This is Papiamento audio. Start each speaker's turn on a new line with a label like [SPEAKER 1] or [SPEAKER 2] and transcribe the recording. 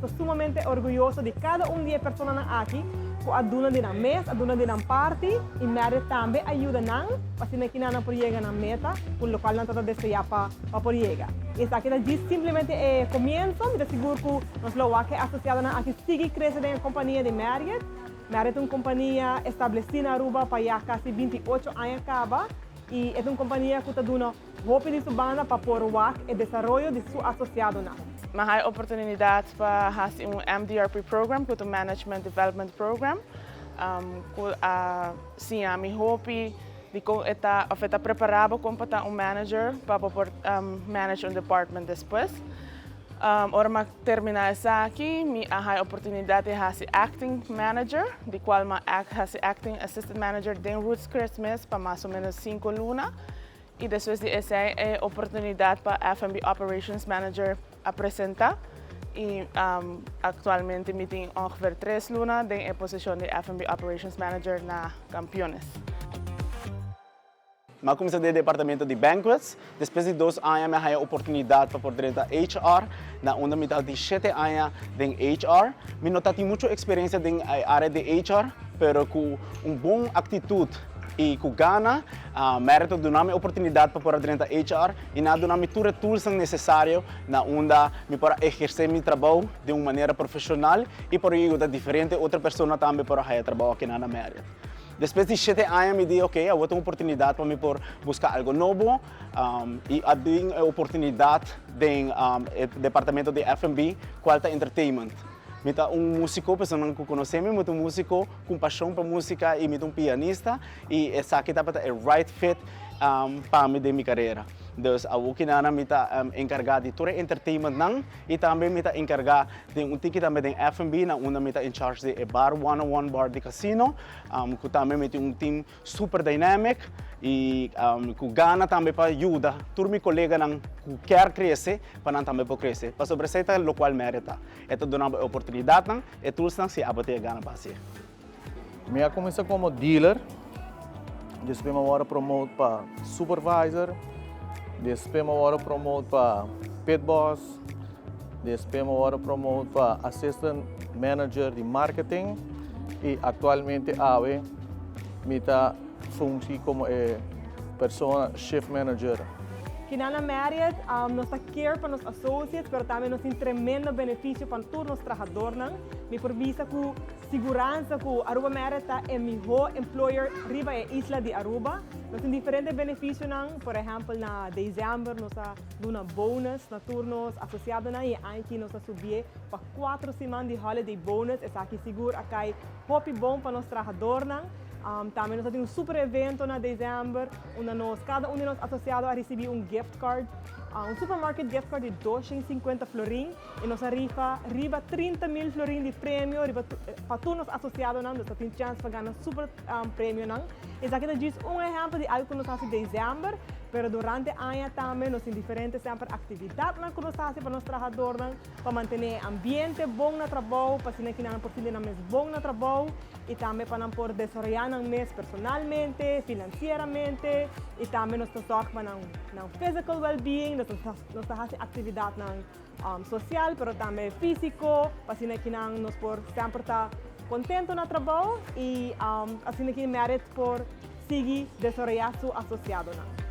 [SPEAKER 1] ta sumamente orguyoso di cada un di e personanan aki cu a duna di nan mes, a duna di nan parti y Marriott tambe a yuda nan pa asina ki nan por yega nan meta cu locual nan ta desea pa por yega. Y esaki ta djis simplemente e comienso. Mi ta sigur cu nos lo wak e asociadonan aki sigui crece den e compania di Marriott. Marriott ta un compania estableci na Aruba pa ya casi 28 aña caba y e ta un compania cu ta duna hopi di su banda pa por wak e desaroyo di su asociadonan.
[SPEAKER 2] Mi a haya oportunidad pa haci un MDRP program, cu ta Management Development Program, cu a siña mi hopi di con ta, of ta prepara con pa un manager pa por manage un department despues. Ora mi a termina esaki, mi a haya oportunidad di haci acting manager, di cual mi a haci acting assistant manager den Ruth's Chris mes pa mas o menos 5 luna. Y despues di esey e oportunidad pa F&B Operations Manager a presenta. Y actualmente mi tin ongeveer 3 luna den posicion di F&B Operations Manager na Campeones.
[SPEAKER 3] Mi a cuminsa den departamento di banquets. Despues di 2 aña, mi a haya oportunidad pa por drenta HR, na unda mi tin 7 aña den HR. Mi no tin mucho experiencia den area di HR, pero cu un bon actitud y cu gana, Marriott a duna mi oportunidad pa por drenta HR y nan a duna mi tur tools necesario na unda mi por eherce mi trabou di un manera profesional y por yuda diferente otro persona tambe pa haya trabou aki na Marriott. Despues di 7 aña, mi di, ok, awor tin un oportunidad pa mi por busca algo nobo y tin e oportunidad den departamento di F&B, cual ta entertainment. Mi ta un musico, personanan cu conoce mi, un musico cu pasion pa musica y mi ta un pianista y esaki tabata e right fit pa mi den mi carera. Dus awor cu mi ta encarga di tur entertainment nan y tambe mi ta encarga di un tiki tambe di F&B, na unda mi ta in charge di bar 101 bar di casino, cu tambe mi tin un team super dynamic y cu gana tambe pa yuda tur mi coleganan cu kier crece pa nan tambe por crece. Pasobra esey ta locual Marriott ta. E ta duna oportunidad nan, e tools nan si abo tin gana pa haci.
[SPEAKER 4] Mi a cuminsa como dealer, despues mi a promote pa supervisor, despues mi a promote pa pit boss, despues mi a promote pa assistant manager di marketing y actualmente awe mi ta fungi como e persona shift manager.
[SPEAKER 1] Aki na Marriott, nos ta care pa nos associates, pero tambe nos tin tremendo beneficio pa tur nos trahadornan. Mi por bisa cu siguransa cu Aruba Marriott ta e miho employer riba e isla di Aruba. Nos tin diferente beneficionan, por ehempel, na december nos ta duna bonus na tur nos asociadonan y aki nos a subi pa 4 siman di holiday bonus. Esaki sigur a cay hopi bon pa nos trahadornan. Tambe nos tin un super evento na december, unda nos, cada un di nos asociado a ricibi un gift card, un supermarket gift card di 250 florin, y nos a rifa riba 30 mil florin di premio riba pa tur nos asociadonan, nos tin chance pa gana super premionan. Esaki ta djis un ehempel di algo cu nos ta haci december, pero durante aña tambe nos tin diferente semper actividadnan cu nos ta haci pa nos trahadornan, pa mantene ambiente bon na trabou, pa asina cu nan por sinti nan mes bon na trabou, y tambe pa nan por desaroya nan mes personalmente, financieramente, y tambe nos ta zorg pa nan physical well-being, nos ta haci actividadnan social, pero tambe fisico, pa asina cu nan nos por semper ta contento na trabou y asina cu Marriott por sigui desaroya su asociadonan.